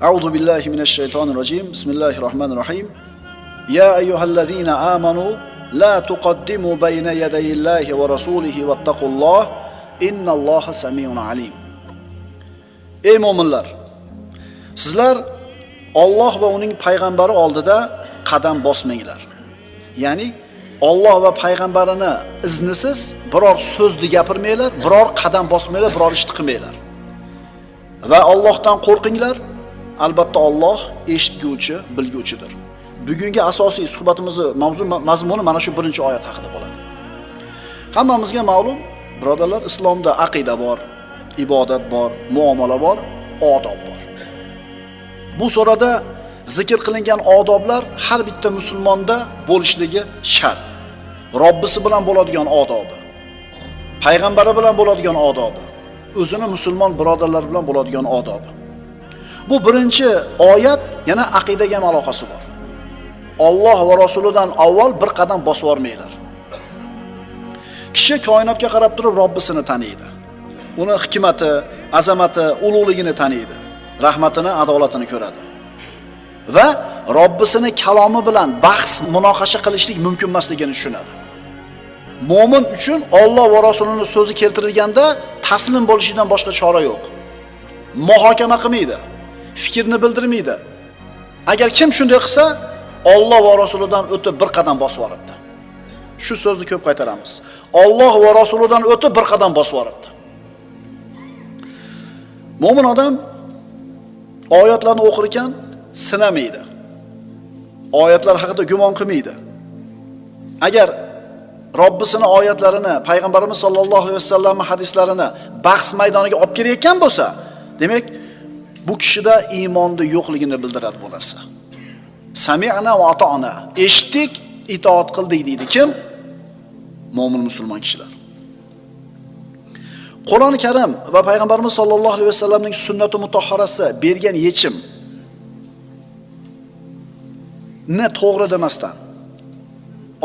A'udhu billahi minash shaytonir rojim. Bismillahir rohmanir rohim. Ya ayyuhallazina amanu la tuqaddimu bayna yadayillahi va rasulihi vattaqulloh innalloha samiun alim. Ey mo'minlar, sizlar Alloh va uning payg'ambari oldida qadam bosmanglar. Ya'ni Alloh va payg'ambarini iznisiz biror so'zni gapirmanglar, biror qadam bosmanglar, biror ishni qilmanglar. Va Allohdan qo'rqinglar. Albatta Alloh eshitguvchi, bilguvchidir. Bugungi asosiy suhbatimizni mavzu mazmuni mana shu birinchi oyat haqida bo'ladi. Hammamizga ma'lum, birodarlar, islomda aqida bor, ibodat bor, muomala bor, odob bor. Bu surada zikr qilingan odoblar har bitta musulmonda bo'lishligi shart. Robbisi bilan bo'ladigan odobi, payg'ambari bilan bo'ladigan odobi, o'zini musulmon birodarlar bilan bo'ladigan odobi. Bu birinchi oyat yana aqidaga ham aloqasi bor. Alloh va rasulidan avval bir qadam bosib yubormanglar. Kishi koinotga qarab turib Robbisini taniydi. Uni hikmati, azamati, ulug'ligini taniydi. Rahmatini, adolatini ko'radi. Va Robbisini kalomi bilan bahs, munoqasha qilishlik mumkin emasligini tushunadi. Mo'min uchun Alloh va rasulining so'zi keltirilganda taslim bo'lishidan boshqa chora yo'q. Muhokama qilmaydi, fikrni bildirmaydi. Agar kim shunday qilsa, Alloh va rasulidan o'tib bir qadam bosib yuboribdi. Shu so'zni ko'p qaytaramiz. Alloh va rasulidan o'tib bir qadam bosib yuboribdi. Mo'min odam oyatlarni o'qir ekan sinamaydi. Oyatlar haqida gumon qilmaydi. Agar Robbisini oyatlarini, payg'ambarimiz sollallohu alayhi vasallamning hadislarini bahs maydoniga olib kelayotgan bo'lsa, demak, bu kishida iymonni yo'qligini bildiradi bu narsa. Sami'na va ata'na. Eshitdik, itoat qildik deydi kim? Mo'min musulmon kishilar. Qur'oni Karim va payg'ambarimiz sollallohu alayhi vasallamning sunnati mutahharasi bergan yechim ne to'g'ri demasdan,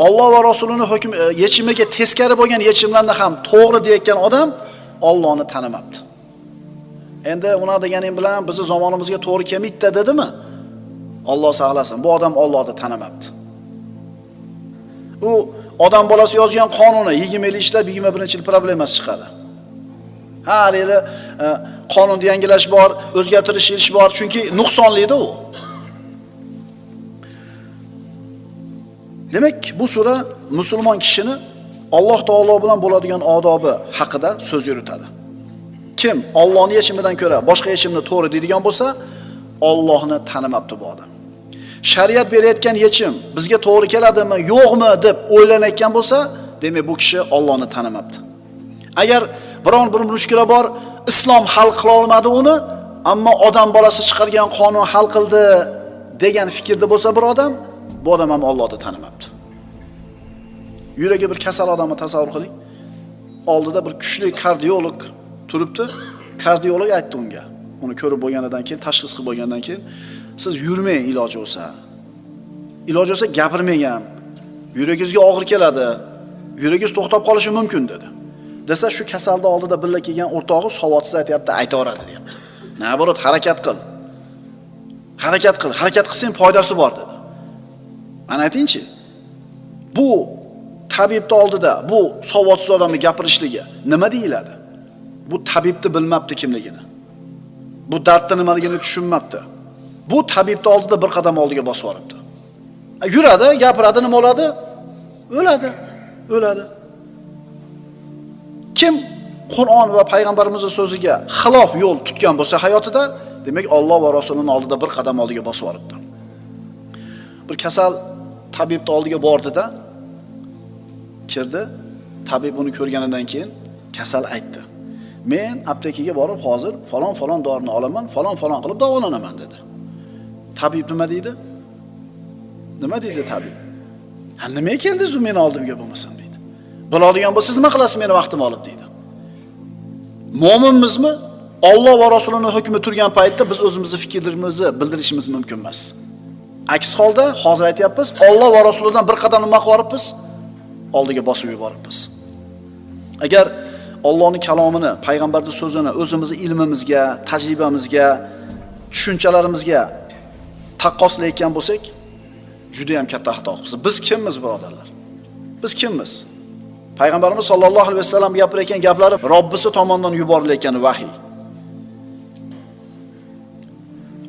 Alloh va Rasulining hukm yechimiga teskari bo'lgan yechimlarni ham to'g'ri deyotgan odam Allohni tanimabdi. Endi unaqa deganing bilan bizni zamonimizga to'g'ri kelmaydi dedimi? Alloh saqlasin, bu odam Allohni tanimabdi. U odam bolasi yozgan qonuni 20 yil ishlab 21-yil problemasi chiqadi. Har yili qonunni yangilash bor, o'zgartirish ish bor, chunki nuqsonliydi u. Demak, bu sura musulmon kishini Alloh taolo bilan bo'ladigan odobi haqida so'z yuritadi. Kim Allohning yechimidan ko'ra boshqa yechimni to'g'ri deydigan bo'lsa, Allohni tanimabdi bu odam. Shariat berayotgan yechim bizga to'g'ri keladimi, yo'qmi deb o'ylanayotgan bo'lsa, demak bu kishi Allohni tanimabdi. Agar biron bir mushkula bor, islom hal qila olmadi uni, ammo odam bolasi chiqargan qonun hal qildi degan fikrda bo'lsa bir odam, bu odam ham Allohni tanimabdi. Yuragi bir kasal odamni tasavvur qiling. Oldida bir kuchli kardiolog turibdi. Kardiolog aytdi unga. Uni ko'rib bo'lganidan keyin, tashxis qilib bo'lgandan keyin, siz yurmang iloji bo'lsa. Iloji bo'lsa gapirmang ham. Yuragingizga og'ir keladi. Yuragingiz to'xtab qolishi mumkin dedi. Desa shu kasalni oldida birga kelgan o'rtog'i savodsiz aytayapti, aytaveradi deyapti. Naborot harakat qil. Harakat qil, harakat qilsang foydasi bor dedi. Mana aytingchi. Bu tabibning oldida bu savodsiz odamni gapirishligi nima deyiladi? Bu tabibni bilmabdi kimligini. Bu dardni nimaligini tushunmabdi. Bu tabibning oldida bir qadam oldiga bosib yuboribdi. Yuradi, gapiradi, nima bo'ladi? O'ladi, o'ladi. Kim Qur'on va payg'ambarimizning so'ziga xilof yo'l tutgan bo'lsa hayotida, demak Alloh va Rasulining oldida bir qadam oldiga bosib yuboribdi. Bir kasal tabibning oldiga bordi-da, kirdi. Tabib uni ko'rganidan keyin kasal aytdi: "Men aptekaga borib hozir falon falon dorini olaman, falon falon qilib davolanaman" dedi. Tabib nima deydi? Nima deydi tabib? Ha, nimaga keldingiz u meni oldimga bo'lmasam deydi. Biladigan bo'lsangiz nima qilasiz meni vaqtimni olib deydi. Mo'minmizmi? Alloh va Rasulining hukmi turgan paytda biz o'zimizni fikrlarimizni bildirishimiz mumkin emas. Aks holda hozir aytyapmiz, Alloh va Rasulidan bir qadam nima qilib yuboribmiz? Oldiga bosib yuboribmiz. Agar Allohning kalomini, payg'ambarning so'zini o'zimizni ilmimizga, tajribamizga, tushunchalarimizga taqqoslayotgan bo'lsak, juda ham katta xato qilamiz. Biz kimmiz, birodarlar? Biz kimmiz? Payg'ambarimiz sollallohu alayhi vasallam gapirayotgan gaplari Robbisi tomonidan yuborilayotgan vahiy.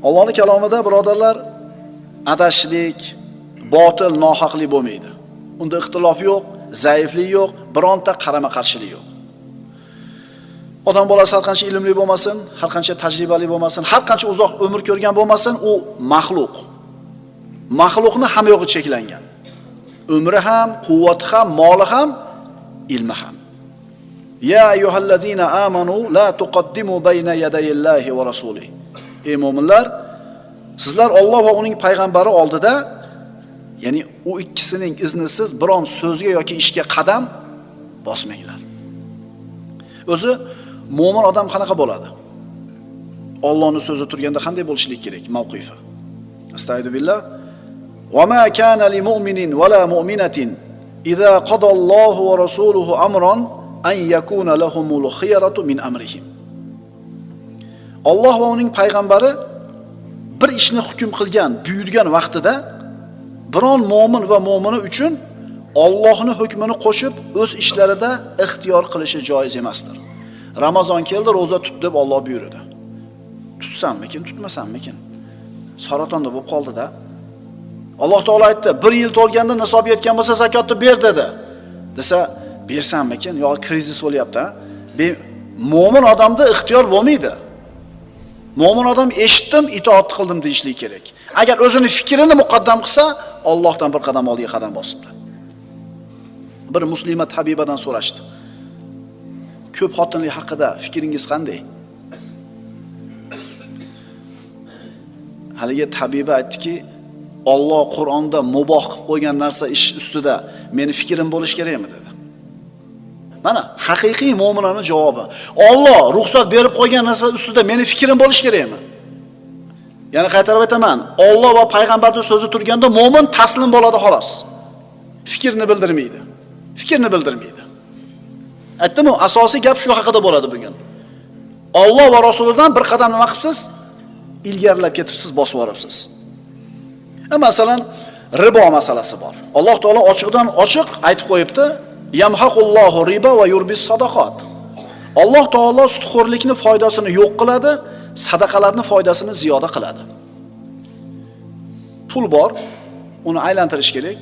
Allohning kalomida birodarlar adashlik, botil, nohaqlik bo'lmaydi. Unda ixtilof yo'q, zaiflik yo'q, bironta qarama-qarshilik yo'q. Odam bolasi har qancha ilmli bo'lmasin, har qancha tajribali bo'lmasin, har qancha uzoq umr ko'rgan bo'lmasin, u maxluq. Maxluqni hamma yo'g'i cheklangan. Umri ham, quvvati ham, moli ham, ilmi ham. Ya ayyuhallazina amanu la tuqaddimu bayna yadayillahi va rasulihi. Ey mo'minlar, sizlar Alloh va uning payg'ambari oldida, ya'ni u ikkisining iznisiz biron so'zga yoki ishga qadam bosmanglar. O'zi mo'min odam qanaqa bo'ladi? Allohning so'zi turganda qanday bo'lishligi kerak mavqifi? Astagfiru billah. Va ma kana li mu'minin va la mu'minatin iza qadallohu va rasuluhu amran an yakuna lahumul xiyaratu min amrihim. Alloh va uning payg'ambari bir ishni hukm qilgan, buyurgan vaqtida biron mo'min va mo'mina uchun Allohning hukmini qo'shib o'z ishlarida ixtiyor qilishi joiz emasdir. Ramazon keldi, roza tut deb Alloh buyurdi. Tutsammikin, tutmasammikin? Saratonda bo'lib qoldi-da. Alloh taolo aytdi, 1 yil to'lganda nisob yetgan bo'lsa zakotni ber dedi. Desa, bersammikin? Yo, krizis bo'lyapti-a? Mo'min odamda ixtiyor bo'lmaydi. Mo'min odam eshitdim, itoat qildim deyishlik kerak. Agar o'zini fikrini muqaddam qilsa, Allohdan bir qadam oldiga qadam bosibdi. Bir muslima tabibadan so'rashdi. Ko'p xotinlik haqida fikringiz qanday? Haligi tabiba aytdiki, Alloh Qur'onda muboh qilib qo'ygan narsa ish ustida meni fikrim bo'lish kerakmi dedi. Mana haqiqiy mo'minlarning javobi. Alloh ruxsat berib qo'ygan narsa ustida meni fikrim bo'lish kerakmi? Yana qaytarib aytaman, Alloh va payg'ambarning so'zi turganda mo'min taslim bo'ladi xolos. Fikrni bildirmaydi. Fikrni bildirmaydi. Aytdim-ku, asosiy gap shu haqida bo'ladi bugun. Alloh va rasulidan bir qadam nima qilibsiz? Ilgarilab ketibsiz, bosib yuboribsiz. Masalan, ribo masalasi bor. Alloh taolo ochiqdan ochiq aytib qo'yibdi: Yamhaqullohu riba va yurbis sadaqat. Alloh taolo sutxo'rlikni foydasini yo'q qiladi, sadaqalarni foydasini ziyoda qiladi. Pul bor, uni aylantirish kerak,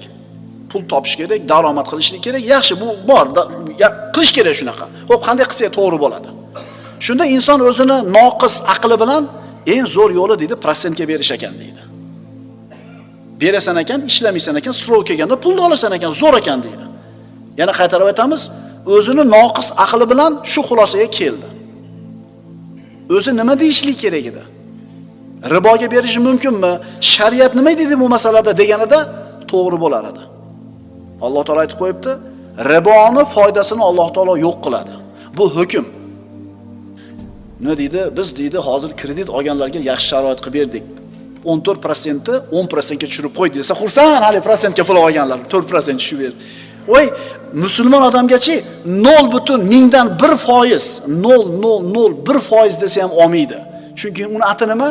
pul topish kerak, daromad qilishlik kerak. Yaxshi, bu bor, qilish kerak shunaqa. Xo'p, qanday qilsa to'g'ri bo'ladi? Shunda inson o'zini noqis aqli bilan eng zo'r yo'li deydi, prosentga berish ekan deydi. Berasan ekan, ishlamaysan ekan, srok kelganda pulni olasan ekan, zo'r ekan deydi. Yana qaytarib aytamiz, o'zini noqis aqli bilan shu xulosaga keldi. O'zi nima deyishlik kerak edi? Riboga berishi mumkinmi? Shariat nima deydi bu masalada deganida to'g'ri bo'lar edi. Alloh taolo aytib qo'yibdi, riboni foydasini Alloh taolo yo'q qiladi. Bu hukm. Nima deydi? Biz deydi, hozir kredit olganlarga yaxshi sharoit qilib berdik. 14%ni 10% ga tushirib qo'ydi desa, xursand, hali prosentga pul olganlar 4% tushib berdi. Voy, musulmon odamgachi 0,1%, 0,001% desa ham olmaydi. Chunki uni ati nima?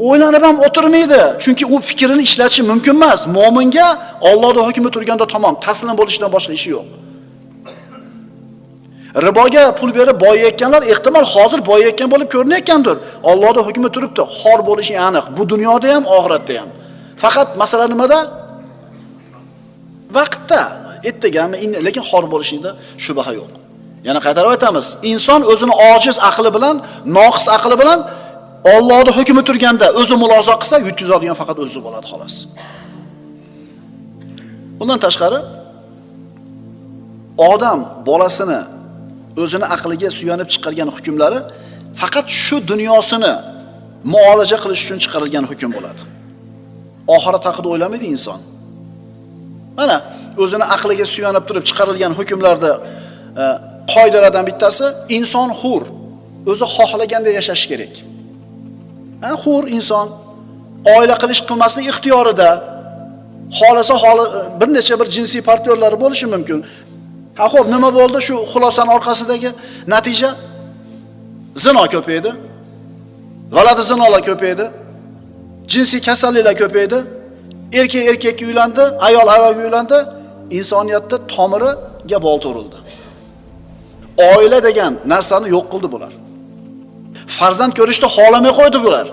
O'ylanib ham o'tirmaydi. Chunki u fikrini ishlatishi mumkin emas. Mo'minga Allohning hukmi turganda tamom, taslim bo'lishdan boshqa ishi yo'q. Riboga pul berib boyayotganlar ehtimol hozir boyayotgan bo'lib ko'rinayotgandir. Allohning hukmi turibdi, xor bo'lishi aniq. Bu dunyoda ham, oxiratda ham. Faqat masala nimada? Vaqtda, ertagami, lekin xor bo'lishida shubha yo'q. Yana qaytarib aytamiz, inson o'zini ojiz aqli bilan, noqis aqli bilan Allohning hukmi turganda o'zi muloza qilsa, yutkazadigan faqat o'zi bo'ladi xolos. Bundan tashqari odam bolasini o'zini aqliga suyanib chiqargan hukmlari faqat shu dunyosini muolaja qilish uchun chiqarilgan hukm bo'ladi. Oxirat haqida o'ylamaydi inson. Mana o'zini aqliga suyanib turib chiqarilgan hukmlarda qoidalardan bittasi inson hur, o'zi xohlaganda yashash kerak. Ha, hur inson oila qilish qilmaslik ixtiyorida, xohlasa bir necha bir jinsiy partnyorlari bo'lishi mumkin. Ha, xo'p, nima bo'ldi shu xulosaning orqasidagi natija? Zino ko'paydi, G'alati zinolar ko'paydi. Jinsiy kasalliklar ko'paydi. Erkak erkakka uylandi, ayol ayolga uylandi. Insoniyatda tomiriga bolta urildi. Oila degan narsani yo'q qildi bular. Farzand ko'rishni xohlamay qo'ydi bular.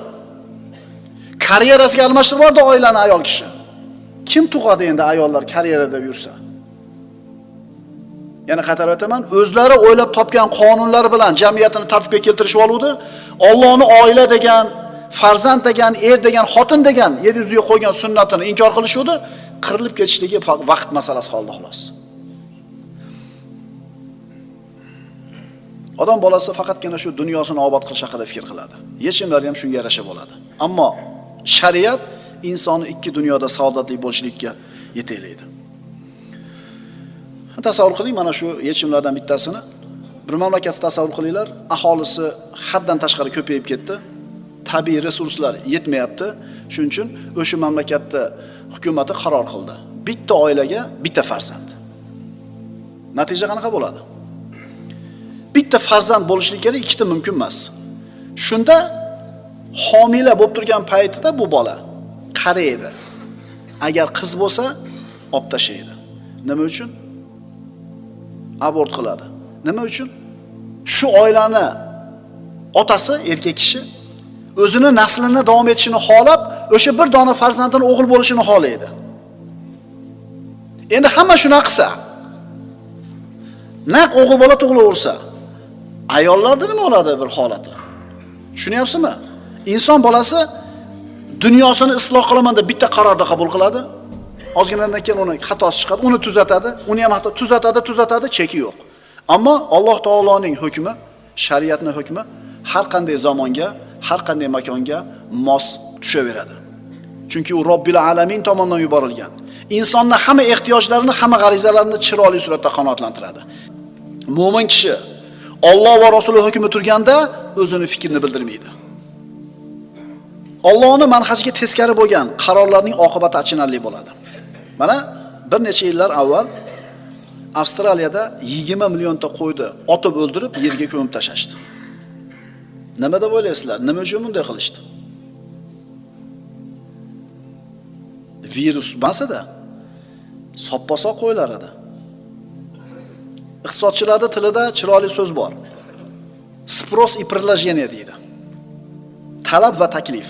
Karyerasiga almashtirib yubordi oilani ayol kishi. Kim tug'adi endi ayollar karyerada yursa? Yana qaytarib aytaman, o'zlari o'ylab topgan qonunlar bilan jamiyatini tartibga keltirishib oluvdi. Allohni oila degan, farzand degan, er degan, xotin degan yer yuziga qo'ygan sunnatini inkor qilishuvdi, qirilib ketishligi vaqt masalasi qoldi xolos. Odam bolasi faqatgina shu dunyosini obod qilish haqida fikr qiladi. Yechimlari ham shunga yarasha bo'ladi. Ammo shariat insonni ikki dunyoda saodatli bo'lishlikka yetaklaydi. Tasavvur qiling mana shu yechimlardan bittasini. Bir mamlakatni tasavvur qilinglar, aholisi haddan tashqari ko'payib ketdi. Tabiiy resurslar yetmayapti. Shuning uchun o'sha mamlakatda hukumati qaror qildi. Bitta oilaga bitta farzand. Natija qanaqa bo'ladi? Bitta farzand bo'lishligi kerak, ikkita mumkin emas. Shunda homila bo'lib turgan paytida bu bola qaraydi. Agar qiz bo'lsa, olib tashlaydi. Nima uchun? Abort qiladi. Nima uchun? Shu oilani otasi, erkak kishi o'zini naslini davom etishini xohlab, o'sha bir dona farzandini o'g'il bo'lishini xohlaydi. Endi hamma shuna qilsa, naq o'g'il bola tug'ilaversa, ayollarda nima bo'ladi bir holati? Tushunyapsizmi? Inson bolasi dunyosini isloh qilaman deb bitta qarorni qabul qiladi. Ozginadan keyin uni xatosi chiqadi, uni tuzatadi, uni ham hatto tuzatadi, cheki yo'q. Ammo Alloh taoloning hukmi, shariatning hukmi har qanday zamonga, har qanday makonga mos tushaveradi. Chunki u Robbil alamin tomonidan yuborilgan. Insonni hamma ehtiyojlarini, hamma g'arizalarini chiroyli suratda qanoatlantiradi. Mo'min kishi Alloh va Rasuli hukmi turganda o'zini fikrini bildirmaydi. Allohning manhajiga teskari bo'lgan qarorlarning oqibati achinarli bo'ladi. Mana bir necha yillar avval Avstraliyada 20 millionta qo'yni otib o'ldirib yerga ko'mib tashlashdi. Nima deb o'ylaysizlar? Nima uchun bunday qilishdi? Virus emas-da, soppa-sog' qo'ylar edi. Iqtisodchilarda tilida chiroyli so'z bor. Спрос и предложение deydi. Talab va taklif.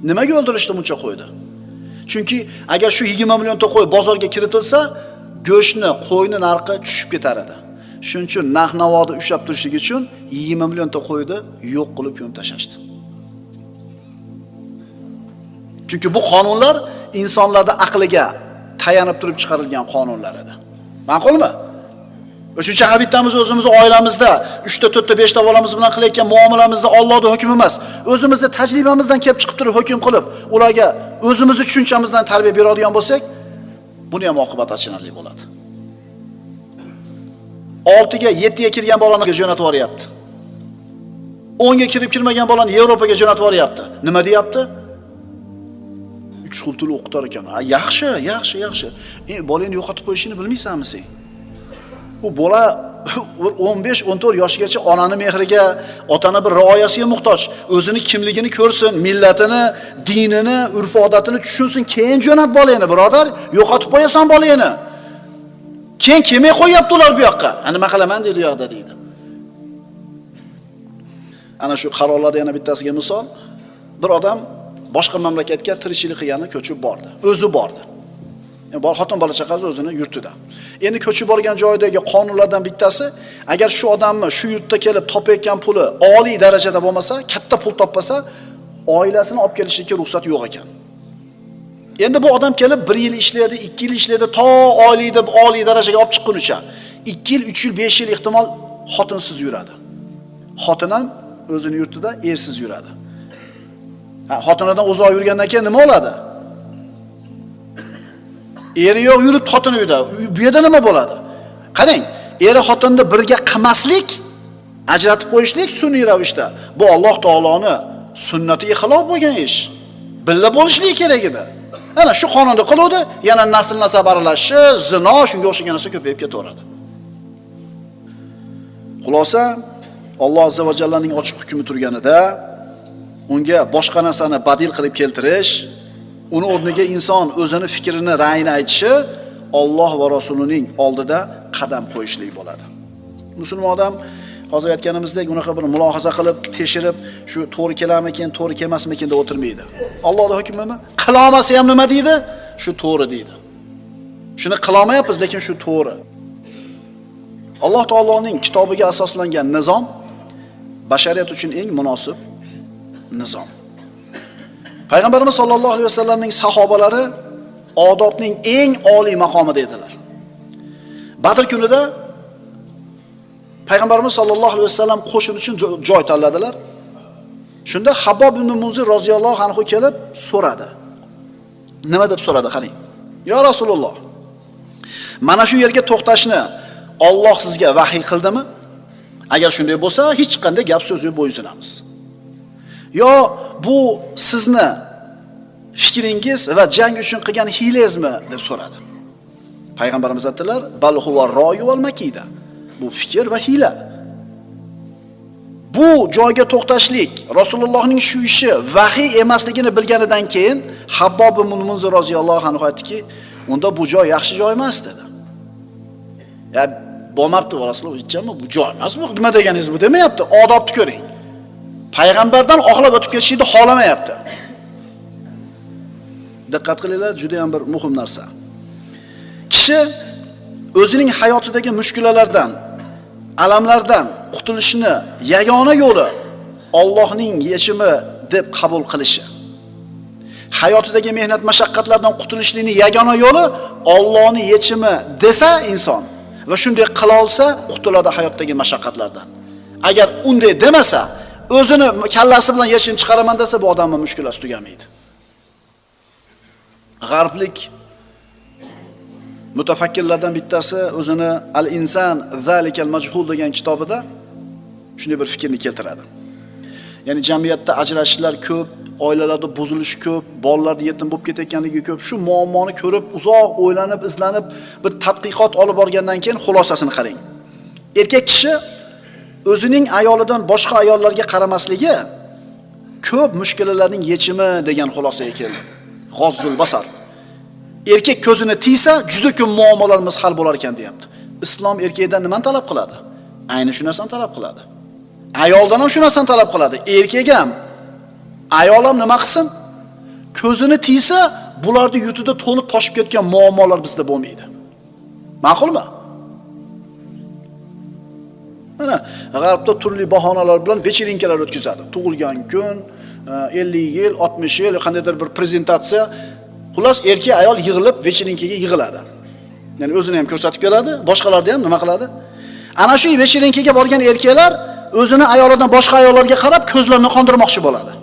Nimaga o'ldirishdi buncha qo'yni? Chunki agar shu 20 millionta qo'y bozorga kiritilsa, go'shtni, qo'yni narxi tushib ketar edi. Shuning uchun narx-navoni ushlab turishlik uchun 20 millionta qo'yni yo'q qilib ko'mib tashlashdi. Chunki bu qonunlar insonlarda aqliga tayanib turib chiqarilgan qonunlar edi. Ma'qulmi? O'shuncha har bittamiz o'zimizni oilamizda 3 ta, 4 ta, 5 ta bolamiz bilan qilayotgan muomalamizda Allohning hukmi emas, o'zimizni tajribamizdan kelib chiqib turib hukm qilib, ularga o'zimizni tushunchamizdan tarbiya beradigan bo'lsak, buni ham oqibati achinarli bo'ladi. 6ga, 7ga kirgan bolani jo'natib yuboryapti. 10ga kirib kirmagan bolani Yevropaga jo'natib yuboryapti. Nima deyapti? 3 xil til o'qitar ekan. Ha, yaxshi, yaxshi, yaxshi. Bolangni yo'qotib qo'yishini bilmaysanmi sen? Bu bola 15-14 yoshgacha onani mehriga, otani bir rioyasiga muhtoj. O'zini kimligini ko'rsin, millatini, dinini, urf-odatini tushunsin, keyin jo'nat bolangni, birodar. Yo'qotib qo'yasan bolangni. Keyin kelmay qo'yapti ular bu yoqqa. Nima qilaman deydi u yoqda deydi. Ana shu qarorlarda yana bittasiga misol. Bir odam boshqa mamlakatga tirikchilik qilgani ko'chib bordi. O'zi bordi. Bor xotin bola chaqasi o'zini yurtida. Endi ko'chib borgan joydagi qonunlardan bittasi, agar shu odamni shu yurtda kelib topayotgan puli oliy darajada bo'lmasa, katta pul topmasa, oilasini olib kelishga ruxsat yo'q ekan. Endi bu odam kelib 1 yil ishlaydi, 2 yil ishlaydi, to oliy deb oliy darajaga olib chiqqunicha 2 yil, 3 yil, 5 yil ehtimol xotinsiz yuradi. Xotin ham o'zini yurtida ersiz yuradi. Ha, xotinidan uzoq yurgandan keyin nima bo'ladi? Eri yo'q yurib xotini uyda. Bu yerda nima bo'ladi? Qarang, eri xotinni birga qilmaslik, ajratib qo'yishlik sun'iy ravishda. Bu Alloh taoloning sunnatiga xilof bo'lgan ish. Billa bo'lishligi kerak edi. Ana shu qonunda qiluvdi, yana nasl nasab aralashishi, zino, shunga o'xshagan narsa ko'payib ketaveradi. Xulosa, Alloh azza va jallaning ochiq hukmi turganida Unga boshqa narsani badil qilib keltirish, uni o'rniga inson o'zini fikrini, ra'yini aytishi Alloh va Rasulining oldida qadam qo'yishlik bo'ladi. Musulmon odam hozir aytganimizdek unaqa bir mulohaza qilib, tekshirib, shu to'g'ri kelarmikin, to'g'ri kelmasmikin deb o'tirmaydi. Allohning hukmimi? Qila olmasa ham nima deydi? Shu to'g'ri deydi. Shuni qila olmayapmiz, lekin shu to'g'ri. Alloh taoloning kitobiga asoslangan nizom bashariyat uchun eng munosib nizom. Payg'ambarimiz sollallohu alayhi vasallamning sahobalari odobning eng oliy maqomida edilar. Badr kunida Payg'ambarimiz sollallohu alayhi vasallam qo'shin uchun joy tanladilar. Shunda Habbob ibn Munzir roziyallohu anhu kelib so'radi. Nima deb so'radi qarang. Ya Rasululloh, mana shu yerga to'xtashni Alloh sizga vahiy qildimi? Agar shunday bo'lsa, hech qanday gap so'z yo'q, bo'ysunamiz. Yo bu sizni fikringiz va jang uchun qilgan hiylangizmi deb so'radi. Payg'ambarimiz aytdilar: "Bal huwa ro'yu val makida." Bu fikr va hiyla. Bu joyga to'xtashlik Rasulullohning shu ishi vahiy emasligini bilganidan keyin Habbob ibn Munzir roziyallohu anhu aytdiki, unda bu joy yaxshi joy emas dedi. Ya bo'lmabdi Rasululloh, hechami bu joy emas bu, nima deganingiz bu demayapti. Odobni ko'ring. Payg'ambardan oqlab o'tib ketishni xohlamayapti. Diqqat qilinglar, juda ham bir muhim narsa. Kishi o'zining hayotidagi mushkulalardan, alamlardan qutulishni yagona yo'li Allohning yechimi deb qabul qilishi. Hayotidagi mehnat mashaqqatlardan qutulishning yagona yo'li Allohning yechimi desa inson va shunday qila olsa qutuladi hayotdagi mashaqqatlardan. Agar unday demasa, o'zini kallasi bilan yechim chiqaraman desa, bu odamning mushkulasi tugamaydi. G'arblik mutafakkirlardan bittasi o'zini Al-inson zalikal majhul degan kitobida shunday bir fikrni keltiradi. Ya'ni jamiyatda ajrashishlar ko'p, oilalarda buzilish ko'p, bolalar yetim bo'lib ketayotganligi ko'p. Shu muammoni ko'rib, uzoq o'ylanib, izlanib, bir tadqiqot olib borgandan keyin xulosasini qarang. Erkak kishi o'zining ayolidan boshqa ayollarga qaramasligi ko'p mushkulalarning yechimi degan xulosaga keldi. G'ozzul basar. Erkak ko'zini tiysa juda ko'p muammolarimiz hal bo'lar ekan deyapti. Islom erkakdan nimani talab qiladi? Ayni shu narsani talab qiladi. Ayoldan ham shu narsani talab qiladi. Erkak ham, ayol ham nima qilsin? Ko'zini tiysa, bularni yutida to'lib toshib ketgan muammolar bizda bo'lmaydi. Ma'qulmi? Mana g'arbda turli bahonalar bilan vecherinkalar o'tkazadi. Tug'ilgan kun, 50 yil, 60 yil qandaydir bir prezentatsiya. Xullas, erkak ayol yig'ilib vecherinkaga yig'iladi. Ya'ni o'zini ham ko'rsatib keladi, boshqalarni ham nima qiladi? Ana shu vecherinkaga borgan erkaklar o'zini ayolidan boshqa ayollarga qarab ko'zlarini qondirmoqchi bo'ladi.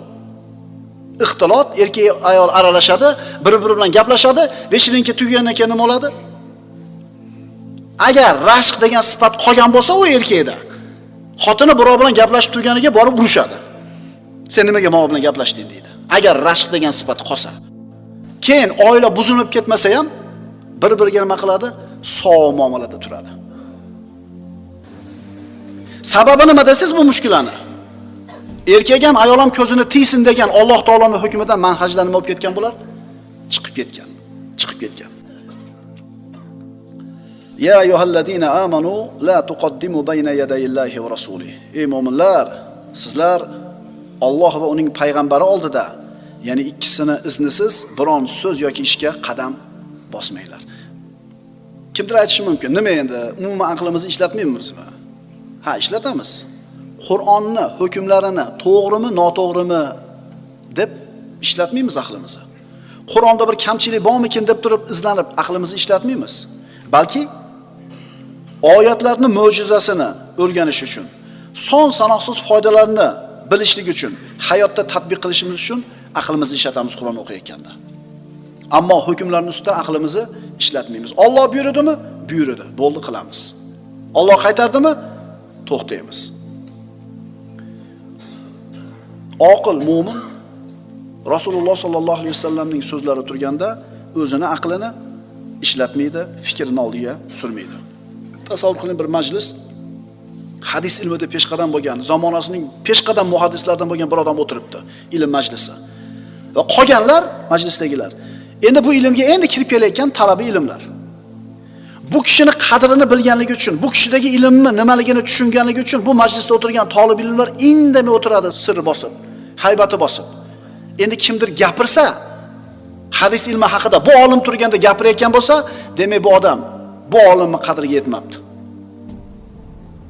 Ixtilot, erkak ayol aralashadi, bir-biri bilan gaplashadi, vecherinka tugagandan keyin nima bo'ladi? Agar rashq degan sifat qolgan bo'lsa u erkakda, xotini birov bilan gaplashib turganiga borib urushadi. Sen nimaga men bilan gaplashding deydi. Agar rashq degan sifat qolsa, keyin oila buzilib ketmasa ham bir-biriga nima qiladi? Sovuq muomalada turadi. Sababi nima desiz bu mushkulani? Erkak ham ayol ham ko'zini tiysin degan Alloh taoloning hukmidan, manhajdan nima bo'lib ketgan bular? Chiqib ketgan. Chiqib ketgan. Ya ayyuhallazina amanu la tuqaddimu bayna yadayillahi va rasulihi. Ey mu'minlar, sizlar Alloh va uning payg'ambari oldida, ya'ni ikkisini iznisiz biron so'z yoki ishga qadam bosmanglar. Kimdir aytishi mumkin, nima endi umuman aqlimizni ishlatmaymizmi? Ha, ishlatamiz. Qur'onni hukmlarini to'g'rimi, noto'g'rimi deb ishlatmaymiz aqlimizni. Qur'onda bir kamchilik bormikin deb turib izlanib aqlimizni ishlatmaymiz. Balki oyatlarni mo'jizasini o'rganish uchun, son sanoqsiz foydalarini bilishlik uchun, hayotda tatbiq qilishimiz uchun aqlimizni ishlatamiz Qur'on o'qiyotganda. Ammo hukmlarning ustida aqlimizni ishlatmaymiz. Alloh buyurdimi? Buyurdi. Bo'ldi, qilamiz. Alloh qaytardimi? To'xtaymiz. Oqil mo'min Rasululloh sallallohu alayhi vasallamning so'zlari turganda o'zini aqlini ishlatmaydi, fikrini oldiga surmaydi. Tasavvur qiling, bir majlis, Hadis ilmida peshqadam bo'lgan, zamonasining peshqadam muhaddislaridan bo'lgan bir odam o'tiribdi ilm majlisi. Va qolganlar majlisdagilar. Endi bu ilmga endi kirib kelayotgan talaba ilmlar. Bu kishini qadrini bilganligi uchun, bu kishidagi ilmni nimaligini tushunganligi uchun bu majlisda o'tirgan talib ilmlar indamay o'tiradi, sir bosib, haybati bosib. Endi kimdir gapirsa, hadis ilmi haqida bu olim turganda gapirayotgan bo'lsa, demak bu odam bu olimning qadriga yetmabdi.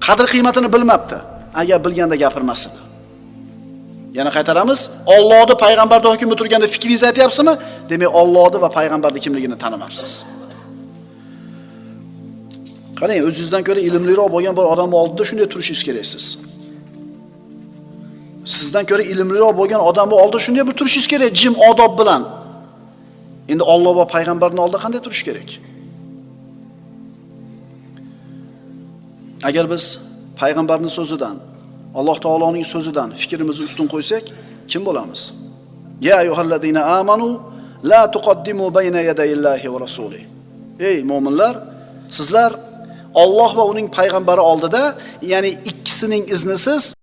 Qadr qiymatini bilmabdi. Agar bilganda gapirmas edi. Yana qaytaramiz, Allohni payg'ambarning hukmi turganda fikringizni aytyapsizmi? Demak Allohni va payg'ambarning kimligini tanimabsiz. Qarang, o'zingizdan ko'ra ilmliroq bo'lgan bir odam oldida shunday turishingiz keraksiz. Sizdan ko'ra ilmliroq bo'lgan odamning oldida shunday bir turishingiz kerak, jim odob bilan. Endi Alloh va payg'ambarning oldida qanday turish kerak? Agar biz payg'ambarning so'zidan, Alloh taoloning so'zidan fikrimizni ustun qo'ysak, kim bo'lamiz? Ya ayyuhallazina amanu la tuqaddimu bayna yadayillahi va rasulihi. Ey mu'minlar, sizlar Alloh va uning payg'ambari oldida, ya'ni ikkisining iznisiz